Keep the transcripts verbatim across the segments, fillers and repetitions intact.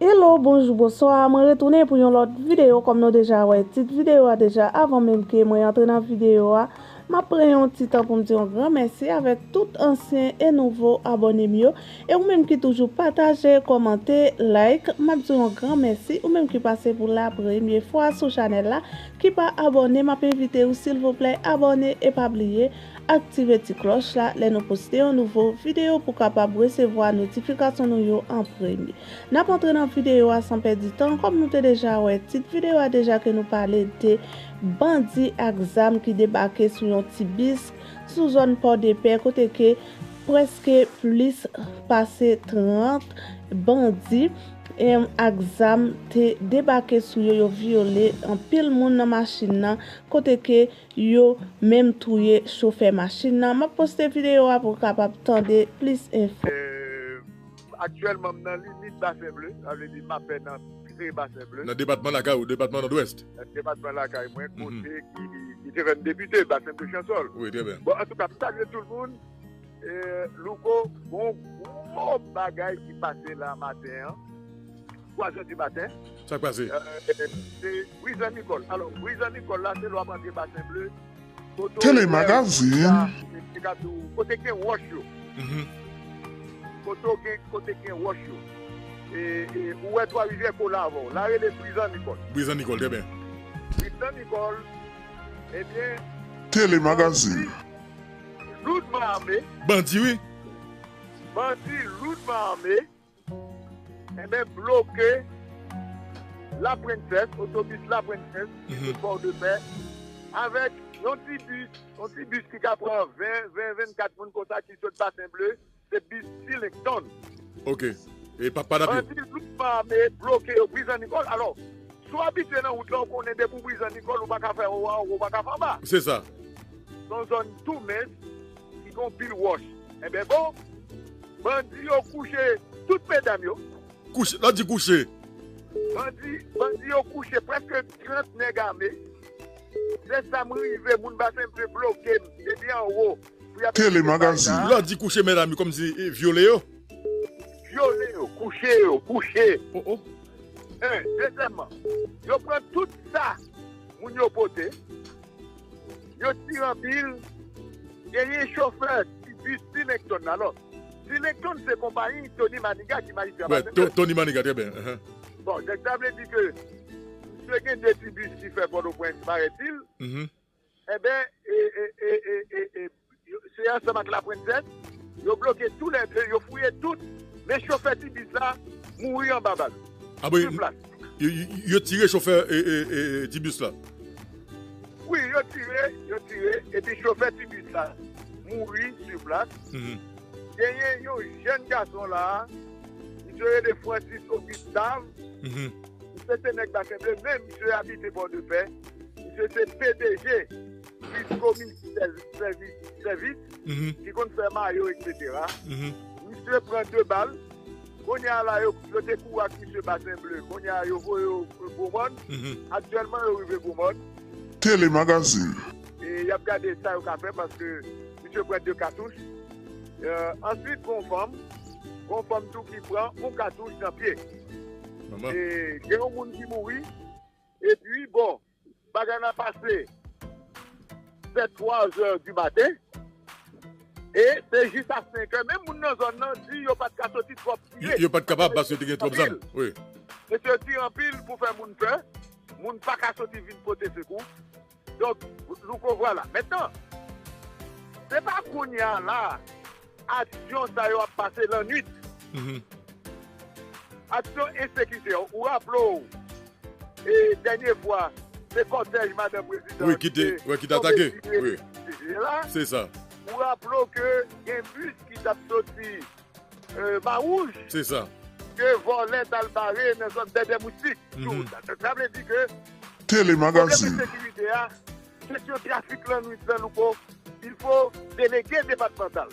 Hello, bonjou, bonswa. Mwen retounen pou yon lòt videyo. Kòm nou deja wè tit videyo a deja, avan menm ke mwen antre nan videyo a, m ap pran yon ti tan pou m di yon gran mèsi avèk tout ansyen e nouvo abòne m yo. E ou menm ki toujou pataje, kòmante, like, m ap di yon gran mèsi. Ou menm ki pase pou la premye fwa sou chanèl la, ki pa abòne, m ap envite w, silvouplè, abòne e pa bliye aktive ti klòch la lè nou poste yon nouvo videyo pou w kapab resevwa notifikasyon nou yo an premye. N ap antre nan videyo a san pèdi tan. Kòm nou te deja wè tit videyo a deja, ke nou pale de bandi ak zam ki debake sou yon ti bis sou zòn Pòdepè, kote ke prèske plis pase trant bandi, em, ak zam te debake sou yo, yo vyole anpil moun nan machin nan, kote ke yo menm touye chofè machin nan. M ap poste videyo a pou w kapab tande plis enfo. Aktyèlman, m nan limit Basen Ble, sa vle di m ap fè nan antre Basen Ble. Nan depatman lakay ou, depatman Nòdwès? Nan depatman lakay mwen, kote ki, ki te fè m debite, Basen Ble Chansòl. Wi, trè byen. Bon, antouka, m salye tout moun. E, Louko, gon gwo bagay ki pase la maten an. Twa zè di maten. Sa k pase? Se Brizan Nikòl. Alò, Brizan Nikòl la, se lè w ap antre Basen Ble. Kote w wè Telemagazin. Kote gen wòch yo. Kote w gen, kote gen wòch yo. E, e, ou wè Twa Rivyè kole avè w. La rele Brizan Nikòl. Brizan Nikòl, trè byen. Brizan Nikòl, ebyen, Telemagazin. Loudman ame. Bandi, wi. Bandi loudman ame, enben, bloke Laprensès, otobis Laprensès, ki sot Pòdepè, avèk yon ti bis, yon ti bis ki ka pran ven, ven, vennkat moun konsa ki sot Basen Ble, se bis Silington. Ok. E pa, pa dapye. Bandi loudman ame bloke yo Brizan Nikòl. Alò, si w abitye nan wout la, ou konnen depi w Brizan Nikòl, ou pa ka fè anwo a, ou pa ka fè anba. Se sa. Se yon zòn tou mens, ki gen anpil wòch. Enben bon, bandi yo kouche tout medam yo. Kouche, lè w di kouche. Bandi, bandi yo kouche prèske trant nèg ame. Se sa m rive, moun Basen Ble bloke m depi anwo. Pou y ap Telemagazin. Lè w di kouche medam yo, kòmsi e, vyole yo. Vyole yo, kouche yo, kouche. Oh, oh. En, dezyèmman, yo pran tout sa moun yo pote. Yo tire anpil. Genyen chofè ti bis Silington. Alò, Silington se konpayi Tony Manigat ki majistra. Wè, To- Tony Manigat, trè byen. Ahan. Bon, donk sa vle di ke misye gen de ti bis ki fè Pòtoprens, paraît-il. Mhm. Enben, e, e, e, e, e, e, yo- se ansanm ak Laprensès, yo bloke toulède, yo fouye tout, men chofè ti bis la mouri anba bal. Ah bon, Sou plas. Yo, yo, yo tire chofè e, e, e, ti bis la. Wi, yo tire, yo tire, epi chofè ti bis la mouri sou plas. Mhm. Genyen yon jèn gason la, misye rele Francis Augustin. Mhm. Misye se nèg Basen Ble, men misye abite Pòdepè. Misye se P D G Frisco Multi Service, Service, Mhm. ki konn fè mayo, et cetera. Mhm. Misye pran de bal. Kounye a la, yo, yo te kouri ak misye Basen Ble. Kounye a, yo voye yo Gwomòn. Mhm. Aktyèlman, yo rive Gwomòn. Telemagazin. E y ap gade sa yo ka fè paske misye pran de katouch. Euh, answit, gon fanm, gon fanm tou ki pran yon katouch nan pye. Manman. E gen yon moun ki mouri. Epi, bon, bagay la pase vè twa zè di maten. E se jis a senk è. Menm moun nan zòn nan di yo pa t ka soti twòp Yo, yo pa t kapab paske te gen twòp zam. Wi. Mesye yo tire anpil pou fè moun pè. Moun pa ka soti vin pote sekou. Donk, Louko, vwala. Mentnan, se pa kounye a la, aksyon sa yo ap pase lannwit. Mhm. Aksyon ensekirite. Ou raple w, e dènye fwa, se kòtèj madanm prezidan Wi, ki te, wi, ki te atake. Wi. La. Se sa. Ou raple w ke gen bis ki t ap soti, euh, Mawouj, Se sa. ke vòlè t al bare nan zòn Dèdè Moustik. Mhm. Sa, sa vle di ke Telemagazin. Pwoblèm ensekirite a, kesyon trafik lannwit lan, Louko, il faut délégué départemental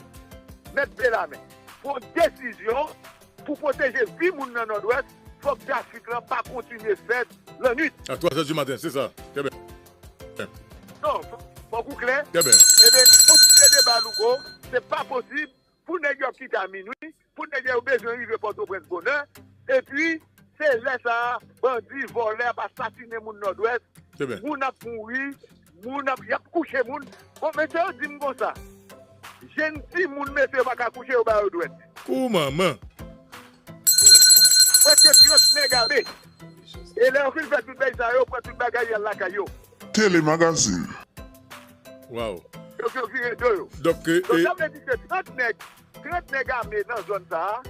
mèt pye lamen, pran desizyon pou pwoteje vi moun nan Nòdwès. Fòk trafik lan pa kontinye fèt lannwit. A twa zè di maten, se sa. Trè byen. Non, fò- fòk ou klè. Trè byen. Ebyen, kontinye deba, Louko, se pa posib pou nèg yo ap kite a minwi, pou nèg yo bezwen rive Pòtoprens bonè, epi Se lè sa a, bandi, vòlè ap asasinen moun Nòdwès, moun ap mouri, moun ap, y ap kouche moun. Bon, mesye yo di m konsa, jenn timoun, mesye yo pa ka kouche, yo ba yo dwèt. Kou manman. Prèske trant nèg ame. E lè yo fin fè tout bagay sa yo, pran tout bagay, y al lakay yo. Tele Magazine. Waw. Yo, yo vire do yo. Donk, e, Donk, e sa vle di ke trant nèg, trant nèg ame nan zòn sa a,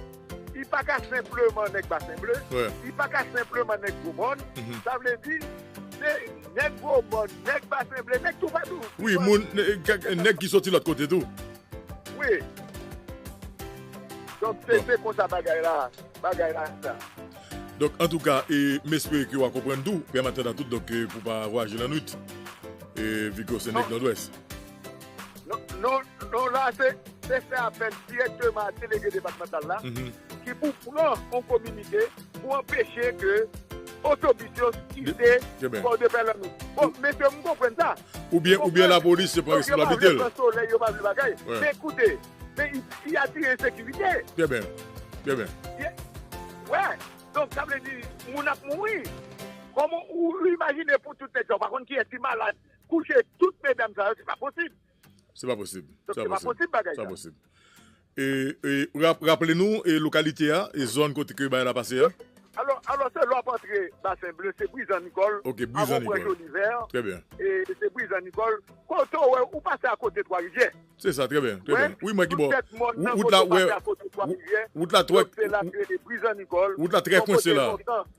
li pa ka senpleman nèg Basen Ble, wi, li pa ka senpleman nèg Gwo Mòn. Mhm. Sa vle di, se nèg Gwo Mòn, nèg Basen Ble, nèg toupatou. Wi, moun, nè-, kèk, nèg ki soti lòt kote tou. Wi. Donk, se, bon, se konsa bagay la, bagay la sa. Donk, antouka, e, m espere ke w a konprann tou, Pè Maten nan tout, donk, e, pou pa vwayaje lannwit, e, vi ke w se nèg Nòdwès. Non, non, non, la, se, se fè apèl dirèkteman a delege depatmantal la, mhm, ki pou pran yon kominike pou anpeche ke otobis yo kite Pòdepè lannwit. Bon, mesye, m konprann sa. Oubyen, oubyen lapolis se pran responsablite l. Yo pa vle pran solèy, yo pa vle bagay. Wi. Men koute, men y, y atire ensekirite. Trè byen. Trè byen. Ye-, wè. Donk, sa vle di, moun ap mouri. Kòman ou imajine pou tout nèg sa? Ou pa konn kiyès ki malad. Kouche tout medam sa yo, se pa posib. Se pa posib. Donk, se pa posib bagay sa. Se pa posib. E, e, rap-, raple nou, e, lokalite a, e zòn kote ke bagay la pase a. Alò, alò, se lè w ap antre Basen Ble, se Brizan Nikòl. Ok, Brizan Nikòl. Avan w pran Joli Vè. Trè byen. E se Brizan Nikòl. Kote w wè, ou pase akote Twa Rivyè. Se sa, trè byen, trè byen. Wi, m wè ki bò. Wout la, wè, wout la trè, wout la trè kwense la.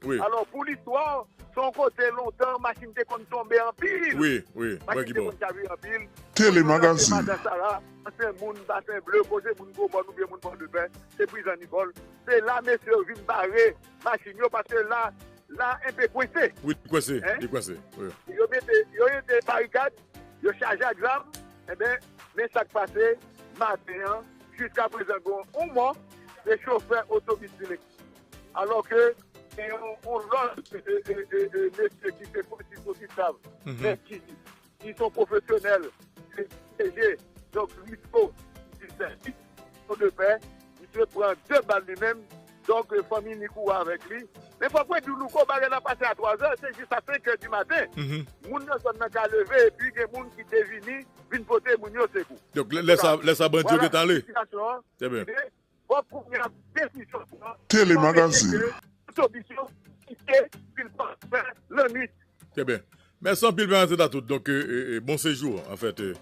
Wi. Alò, pou listwa, se yon kote lontan, machin te konn tonbe anpil. Wi, wi, m wè ki bò. Machin te konn chavire anpil. Tele Magazine. Madan Sara, ansyen moun Basen Ble, koze moun Gwo Mòn oubyen moun Pòdepè, se Brizan Nikòl. Se la mesye yo vin bare machin yo, paske la, la enpe kwense. Wi, li kwense, li kwense, wi. Yo mete, yo mete barikad, yo chaje ak zam, enben, men sa k pase maten an, jiska prezan, gen yon mò, se chofè otobis Dilek. Alò ke, gen yon, yon lòt, e, e, e, e, mesye ki se Francis Octave, mhm, men ki ki se yon pwofesyonèl, se P D G, donk, Risco, ki di sèvis, Pòdepè, misye pran de bal li menm, donk, fanmi li kouri avèk li. Men fòk mwen di w, Louko, bagay la pase a twa zè, se jis a senk è di maten. Mhm. Moun nan zòn nan ka leve, epi gen moun ki te vini, vin pote moun yo sekou. Donk, lè, lè sa, lè sa bandi yo gentan ale. Vwala sitiyasyon an. Trè byen. Bon, kounye a, desizyon pran. Tele Magazine. Otobis yo kite vil Pòdepè lannwit. Trè byen. Mèsi anpil, Pè Maten nan tout. Donk, e, e, e, bon sejou, anfèt, e,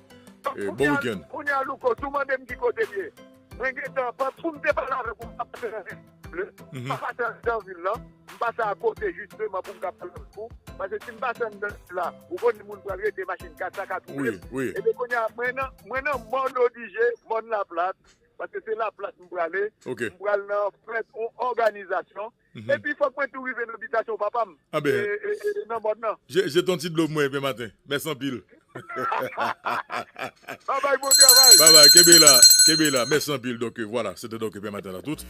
e, bon wikenn. Kounye a, Louko, si w mande m ki kote m ye, mwen gentan, pou m te pale avèk ou, m pa pase nan vil, mhm, m pa pase anndan vil lan, m pase akote, jisteman, pou m ka pale avèk ou. Paske si m pase anndan vil la, ou konnen moun pral rete, machin kat sa ka twouble m. Wi, wi. Ebyen, kounye a, mwen nan, mwen nan mòn Odigé, mòn Laplat, paske se Laplat m prale. Ok. M pral nan fèt yon òganizasyon. Mhm. Epi fòk mwen tou rive nan bitasyon papa m. Ah ben, e, e, e, nan mòn nan. Je, jete yon ti dlo pou mwen, Pè Maten. Mèsi anpil. Babay, bon travay. Babay, kenbe la, kenbe la. Mèsi anpil. Donk, euh, vwala, se te donk Pè Maten nan tout.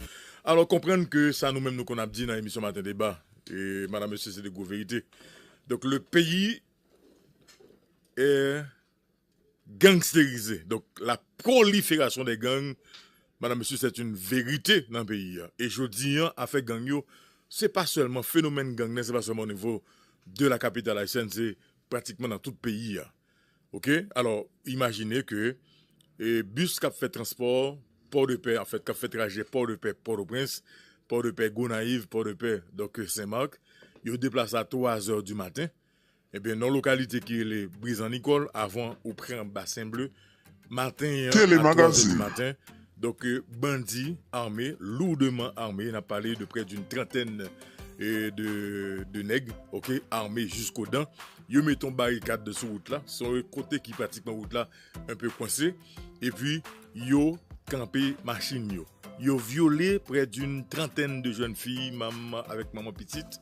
Alò, konprann ke sa nou menm nou konn ap di nan emisyon Maten Deba, e, madam, mesye, se de gwo verite. Donk, le peyi est gangsterizé. Donk, la prolifération des gangs, madam, mesye, c'est une vérité nan peyi a. E jodi a, afè gang yo, se pa sèlman fenomèn gang nan, se pa sèlman o nivo de la capitale haïtienne, se pratikman nan tout peyi a. Oke? Alò, imajine ke, e, bis k ap fè transpò Pòdepè, anfèt, k ap fè trajè Pòdepè, Pòtoprens, Pòdepè, Gonayiv, Pòdepè, donk, Sen Mak, yo deplase a twa zè di maten. Ebyen, nan lokalite ki rele Brizan Nikòl, avan ou pran Basen Ble, maten an, a twa zè di maten, donk, euh, bandi ame, lourdement armés, n ap pale de près d'une trentaine, euh, de, de nèg, oke, ame jiskodan. Yo mete yon barikad sou wout la, se yon kote ki pratikman wout la enpe kwense, epi yo kanpe machin yo. Yo vyole près d'une trentaine de jeunes filles, manman avèk manman pitit,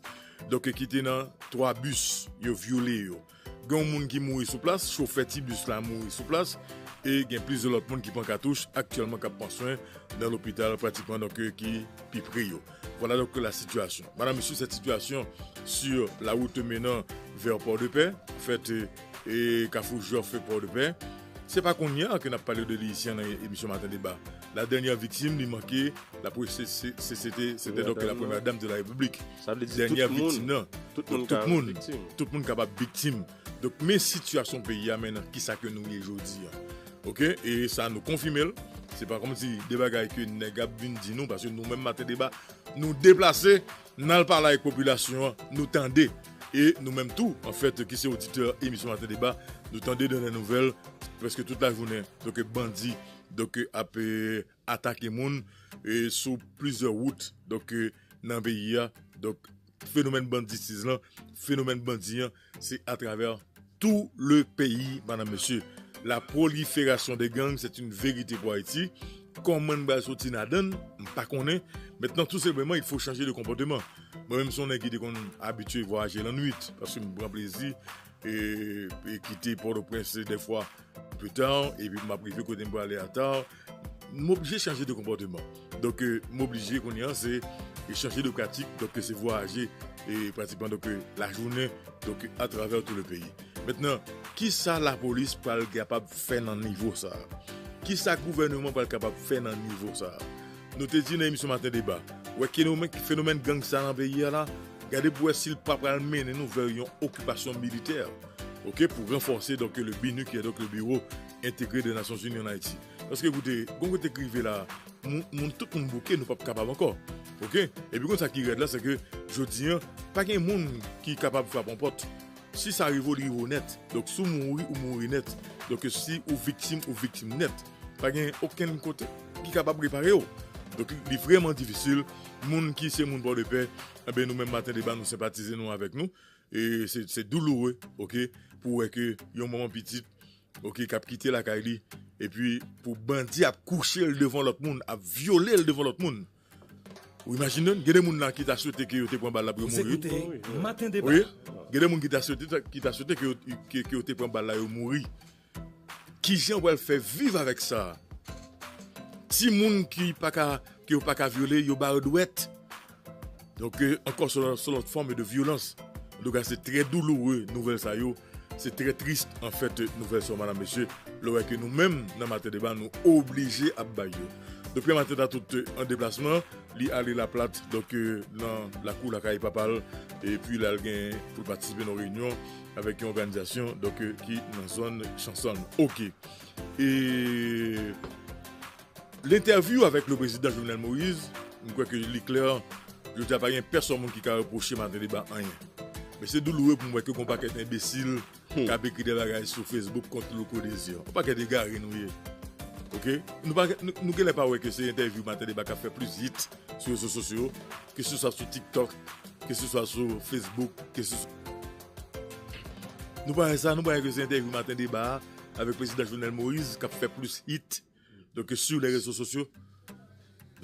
donk, ki te nan twa bis, yo vyole yo. Gen yon moun ki mouri sou plas, chofè ti bis la mouri sou plas, e gen plizyè lòt moun ki pran katouch aktyèlman k ap pran swen nan lopital pratikman, donk, ki pi pre yo. Voilà donc la situation. Madame, monsieur, cette situation sur la route menant vers Port-de-Paix, en fait, euh, e Kafou Jòf Pòdepè. Se pa kounye a ke n ap pale de li isi an nan emisyon Maten Deba. la dènyè viktim, li manke, la, se, se, se, se te, se te, donk, la premyè dam de la Repiblik. Sa vle di dènyè viktim nan. Tout moun ka viktim. Tout moun kapab viktim. Donk, men sitiyasyon peyi a, men nan kisa ke nou ye jodi a. Oke? E sa, nou konfime l. Se pa kòmsi de bagay ke nèg ap vin di nou, paske nou menm Maten Deba, nou deplase, n al pale ak popilasyon an, nou tande. E nou menm tou, anfèt, ki se oditè emisyon Maten Deba, nou tande dan lè nouvèl, prèske tout lajounen, donk, bandi, donk, ap, e, atake moun, e, sou plizyè wout, donk, e, nan peyi a. Donk, fenomèn banditizm lan, fenomèn bandi an, se atravè tout le pays, madame, monsieur. La prolifération des gangs, c'est une vérité pour Haïti. Kòman n pral soti ladan l, m pa konnen. Mentnan, tou senpleman, il faut changer de comportement. Mwen menm, se yon nèg ki te konn abitye vwayaje lannwit, paske m pran plezi e, e kite Pòtoprens dèfwa pita, epi m ap rive kote m prale a ta. M oblije chanje de konpòteman. Donk, e, m oblije kounye a, se, e, chanje de pratik, donk, se vwayaje, e, pratikman, donk, e, lajounen, donk, atravè tout le peyi. Mentnan, kisa lapolis pral kapab fè nan nivo sa a? Kisa gouvèneman pral kapab fè nan nivo sa a? Nou te di nan emisyon Maten Deba, wè fenomèn, fenomèn gang sa nan peyi a la, gade pou wè si l pa pral mennen nou vè yon okipasyon militè, oke, pou ranfòse, donk, le BINUH, ki est donc le Bureau Intégré des Nations Unies en Haïti. Paske, koute, gon kote k rive la, moun, moun, tout moun bouke, nou p ap kapab ankò. Oke? Epi konn sa ki rèd la, se ke jodi a, pa gen moun ki kapab frape yon pòt. Si sa rive w, li rive w nèt. Donk, si w mouri, ou mouri nèt. Donk, si ou viktim, ou viktim nèt. Pa gen okenn kote ki kapab repare w. Donk, li vrèman difisil. Moun ki se moun Pòdepè, enben, nou menm Maten Deba, nou senpatize nou avèk nou. E se, se douloure, oke, pou wè ke yon manman pitit, oke, k ap kite lakay li, epi pou bandi ap kouche l devan lòt moun, ap vyole l devan lòt moun. Ou imajine, gen de moun la ki ta swete ke yo te pran bal la pou yo mouri. Wi. Gen de moun ki ta swete, ki ta swete ke yo, ke, ke yo te pran bal la, yo mouri. Kijan w pral fè viv avèk sa? Timoun ki pa ka, ke yo pa ka vyole, yo ba yo dwèt. Donk, e, ankò, se yon, se yon lòt fòm de vyolans. Antouka, se trè douloure, nouvèl sa yo. Se trè tris, anfèt, nouvèl sa yo, madam, mesye. Lè w wè ke nou menm, nan Maten Deba, nou oblije ap bay yo. Depi maten, ta tout, e, an deplasman, li ale Laplat, donk, e, nan lakou lakay papa l, epi l al gen pou l patisipe nan yon reyinyon avèk yon òganizasyon, donk, e, ki nan zòn Chansonn. Oke. E lentèvyou avèk le président Jovenel Moïse, m kwè ke li klè, jodi a pa gen pèsòn moun ki ka repwoche Maten Deba anyen. Men se douloure pou m wè ke gon pakèt enbesil k ap ekri de bagay sou Facebook kont Louko Désir. Yon pakèt egare nou ye. Oke? Nou pa, nou, nou genlè pa wè ke se entèvyou Maten Deba k ap fè plis hit sou rezo sosyo, ke se swa sou TikTok, ke se swa sou Facebook, ke se swa, nou pa wè sa, nou pa wè ke se entèvyou Maten Deba a avèk prezidan Jovenel Moïse k ap fè plis hit, donk, sou les réseaux sociaux.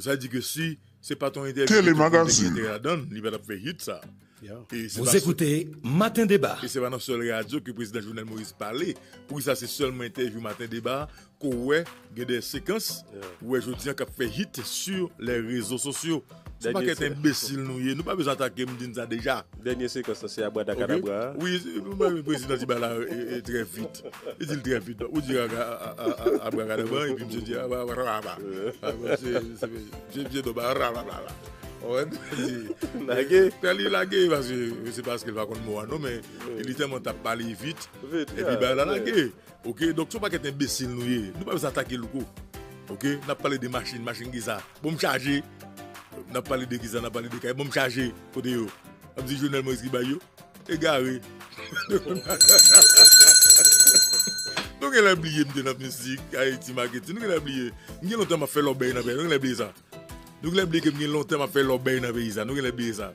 Sa di ke si se pa t yon entèvyou ke tout moun te gen enterè ladan l, li pa t ap fè hit sa. E se pa sèl, Maten Deba. E se pa nan sèl radyo ke prezidan Jovenel Moïse pale. Poukisa se sèlman entèvyou Maten Deba ke w wè gen de sekans, ou wè jodi a k ap fè hit sur les réseaux sociaux. Se yon pakèt enbesil nou ye. Nou pa bezwen atake m, di n sa deja. Dènye sekans lan, se abradakadabra a. Wi, se, mwen, prezidan di bagay la, e, e, trè vit. Li di l trè vit. Ou di a, a, a, a, abrakadabra, epi misye di abrakadabra. A, bon, se, se, se, misye di abrakadabra. Ou konprann? Lage. Fè li lage, paske se paske l pa konn mo a non, men li tèlman t ap pale vit. Epi bagay la lage. Oke, donk se yon pakèt enbesil nou ye. Nou pa bezwen atake Louko. Oke, n ap pale de machin, machin ki sa? Bon, m chaje. N ap pale de ki sa? N ap pale de kay. Bon, m chaje. Kote yo? N ap di Jovenel Moïse ki bay yo? Egare. Nou genlè bliye m te nan mizik, Ayiti Maketin. Nou genlè bliye. M gen lontan m ap fè lòbèy nan peyi. Nou genlè bliye sa. Nou genlè bliye ke m gen lontan m ap fè lòbèy nan peyi sa. Nou genlè bliye sa.